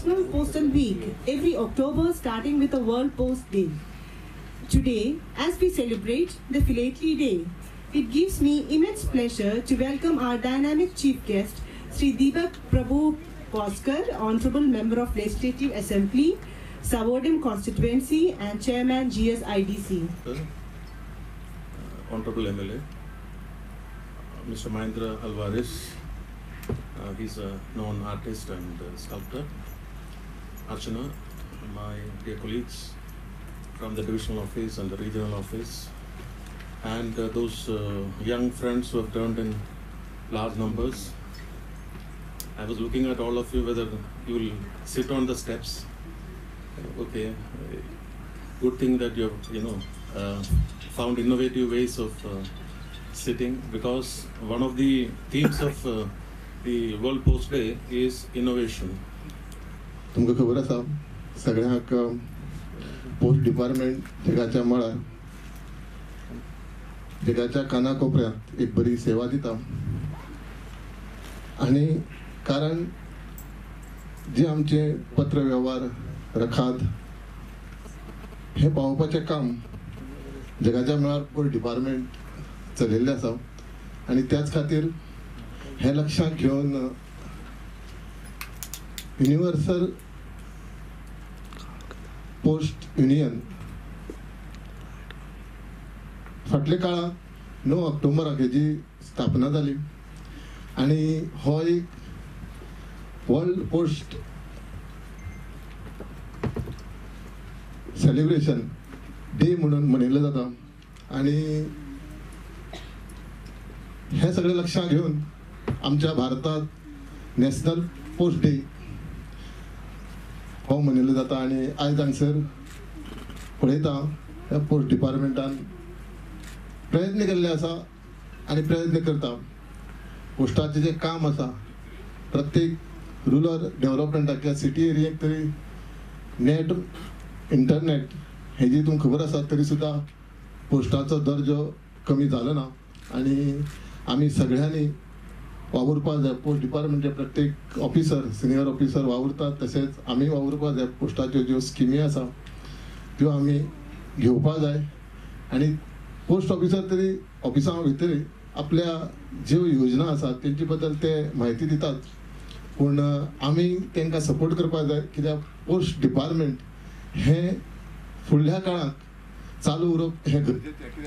National Postal Week every October, starting with the World Post Day. Today, as we celebrate the Philately Day, it gives me immense pleasure to welcome our dynamic chief guest, Sri Deepak Prabhu Pauskar, Honorable Member of Legislative Assembly, Savordem Constituency and Chairman GSIDC. Honorable MLA, Mr. Mahendra Alvares, he's a known artist and sculptor. Archana, my dear colleagues from the divisional office and the regional office, and those young friends who have turned in large numbers. I was looking at all of you whether you will sit on the steps. Okay, good thing that you have, found innovative ways of sitting, because one of the themes of the World Post Day is innovation. तुमकां खबर आसा सगळ्यांक post department जगाच्या मळार जगाच्या कानाकोपऱ्यांत एक बरी सेवा दिता आनी कारण जे आमचे पत्र वेव्हार रखाद हे पावोवपाचें काम जगाच्या मळार पोस्ट डिपार्टमेंट चलयल्लें आसा आनी त्याच खातीर हें लक्षांत घेवन युनिवर्सल पोस्ट युनियन फाटल्या काळांत 9 ऑक्टोबराक हेजी स्थापना जाली आनी हो एक वर्ल्ड पोस्ट सेलिब्रेशन डे म्हणून मनयल्लो जाता आनी हें सगळें लक्षांत घेवन आमच्या भारतांत नॅशनल पोस्ट डे हो मनयल्लो जाता आनी आयज हांगसर पळयता ह्या पोस्ट डिपार्टमेंटान प्रयत्न केल्ले आसा आनी प्रयत्न करता. पोस्टाचें जें काम आसा प्रत्येक रुरल डेवलपमेंटाक किंवा सिटी एरियेक तरी नेट इंटरनेट हेजी तुमकां खबर आसा तरी सुद्दां पोस्टाचो दर्जो कमी जालो ना आनी आमी सगळ्यांनी वावुरपाक जाय. पोस्ट डिपार्टमेंटचे प्रत्येक ऑफिसर सिनियर ऑफिसर वावुरतात तशेंच आमी वावुरपाक जाय. पोस्टाच्यो ज्यो स्किमी आसा त्यो आमी घेवपाक जाय आनी पोस्ट ऑफिसर तरी ऑफिसां भितर आपल्या ज्यो योजना आसा तेंचे बद्दल ते म्हायती दितात, पूण आमी तांकां सपोर्ट करपाक जाय कित्याक पोस्ट डिपार्टमेंट हें फुडल्या काळांत चालू उरप हें गरजेचें. कित्याक